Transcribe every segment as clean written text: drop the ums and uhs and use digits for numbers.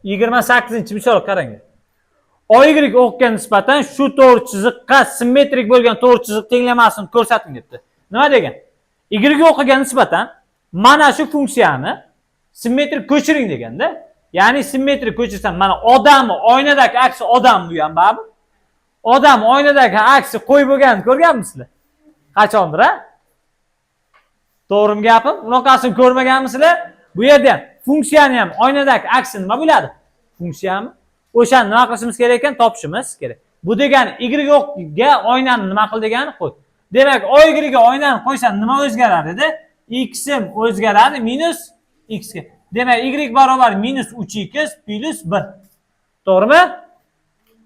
28-misol qarang. OY o'qqa nisbatan shu to'g'ri chiziqqa simmetrik bo'lgan to'g'ri chiziq tenglamasini ko'rsating debdi. Nima degan? Y o'qiga nisbatan mana shu funksiyani simmetrik ko'chiring deganda, ya'ni simmetrik ko'chirsam mana odamni oynadagi aksi odam bu ham baribir. Odam oynadagi aksi qo'y bo'lganini ko'rganmisizlar? Qachondir, a? To'g'rimi gapim? Unaqasini ko'rmaganmisizlar? Bu yerda ham funksiyani ham oynadagi aksi nima bo'ladi? Funksiyami? O'shani nima qilishimiz kerak ekan? Topishimiz kerak. Bu degani y ga oynani nima qil degani qo'y. Demak, y ga oynani qo'ysam nima o'zgarar edi? X im o'zgaradi minus x ga. Demak, y barobar minus 3x plus 1. To'g'rimi?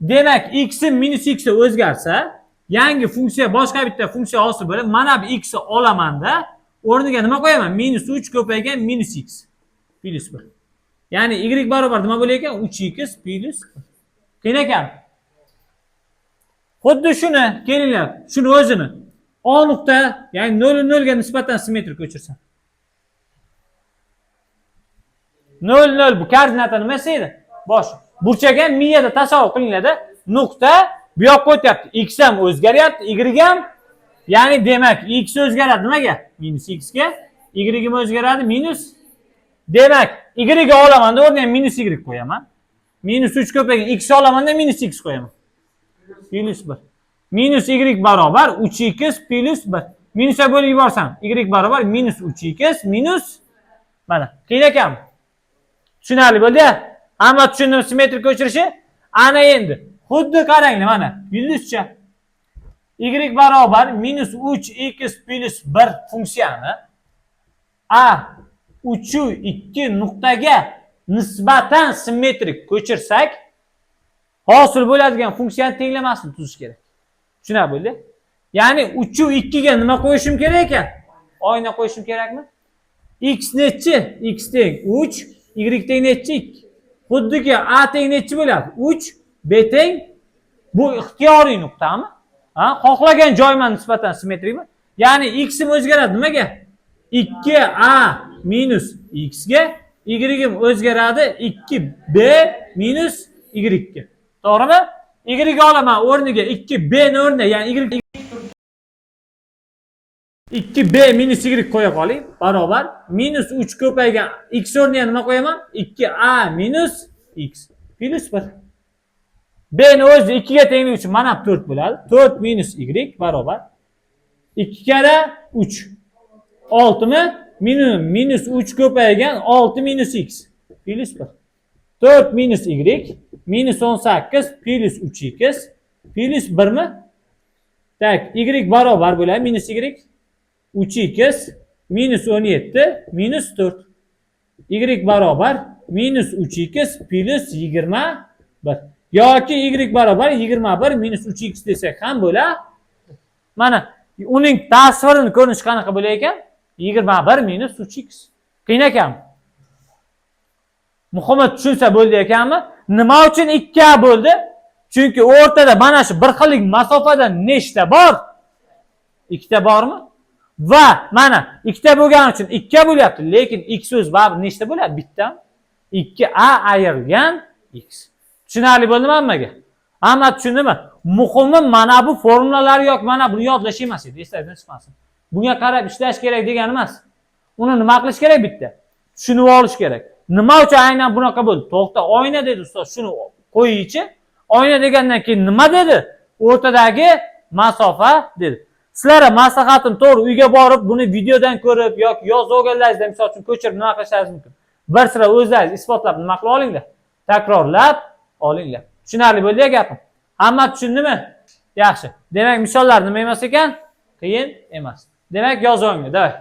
Demak, x im minus x o'zgarsa, yangi funksiya, boshqa bitta funksiya hosil bo'lib, mana bu x ni olamanda, o'rniga nima qo'yaman? Minus 3 ko'paygan minus x plus 1. Ya'ni y barobar nima bo'lar ekan? 3x plus 1. Qiyin ekan. Xuddi shuni, kelinglar, shuni o'zini O nuqta, ya'ni 0 0 ga nisbatan simmetrik ko'chirsam. 0 0 bu koordinata nimasi edi? Bosh. Burchak ham miyada tasavvur qilinglarda, nuqta bu yoqqa o'tyapti. X ham o'zgaryapti, Y ham. Ya'ni demak, x o'zgaradi nimaga? Minus x ga, y ham o'zgaradi minus. Demak, y ga olamanda o'rniga minus y qo'yaman. Minus 3 ko'paygan x olamanda minus x qo'yaman. Plus 1. Minus y barobar 3x plus 1. Minusga bo'lib yuborsam, y barobar minus 3x minus mana, qiyin ekanmi? Tushunarli bo'ldi-ya? Hamma tushundimi simmetrik ko'chirishi? Ana endi xuddi qaranglar mana yulduzcha. Y barobar minus 3x plus 1 funksiyani a 3 2 nuqtaga nisbatan simmetrik ko'chirsak, hosil bo'ladigan funksiyani tenglamasini tuzish kerak. Tushunarli bo'ldi? Ya'ni 3 2 ga nima qo'yishim kerak ekan? Oyna qo'yishim kerakmi? X nechi? X teng 3, y teng nechi? 2. Xuddiki a teng nechi bo'ladi? 3, b teng bu ixtiyoriy nuqtami? Ha, xohlagan joyman nisbatan simmetrikmi? Ya'ni x im o'zgaradi nimaga? 2a minus x ga, y im o'zgaradi 2b minus y ga. To'g'rimi? Y olaman o'rniga 2b ni o'rniga, ya'ni y 2b minus y qo'ya qoling, barobar minus 3 ko'paygan x o'rniga nima qo'yaman? 2a minus x plus 1. B ni o'zi 2 ga tengligi uchun mana bu 4 bo'ladi. 4 minus y barobar 2 karra 3. 6 mi? Minus, minus 3 ko'paygan 6 minus x plus 1. 4 minus y minus 18 plus 3x plus 1 mi? Так, y barobar bo'ladi minus y 3x minus 17 minus 4. Y barobar minus 3x plus 21. Yoki y barobar 21 minus 3x desak ham bo'ladi. Mana uning tasvirini ko'rinishi qanaqa bo'lar ekan? 21 minus 3x. Qiyin ekanmi? Muhimi tushunsa bo'ldi ekanmi? Nima uchun 2a bo'ldi? Chunki o'rtada mana shu bir xillik masofada nechta bor? Ikkita bormi? Va mana ikkita bo'lgani uchun 2 bo'lyapti, lekin x o'zi baribir nechta bo'ladi? Bitta. 2a ayirgan x. Tushunarli bo'ldimi hammaga? Hamma tushundimi? Muhimi mana bu formulalar yoki mana buni yodlash emas edi, esingizdan chiqmasin. Bunga qarab ishlash kerak degani emas. Uni nima qilish kerak bitta? Tushunib olish kerak. Nima uchun aynan bunaqa bo'ldi? To'xta, oyna dedi ustoz, shuni qo'yingchi. Oyna degandan keyin nima dedi? O'rtadagi masofa dedi. Sizlarga maslahatim, to'g'ri, uyga borib buni videodan ko'rib yoki yozib olganlaringizda misol uchun ko'chirib nima qilishingiz mumkin. Bir sira o'zlaringiz isbotlab nima qila olinglar? Takrorlab olinglar. Tushunarli bo'ldi gapim? Hamma tushundimi? Yaxshi. Demak, misollar nima emas ekan? Qiyin emas. Demak, yozib olinglar. Давай.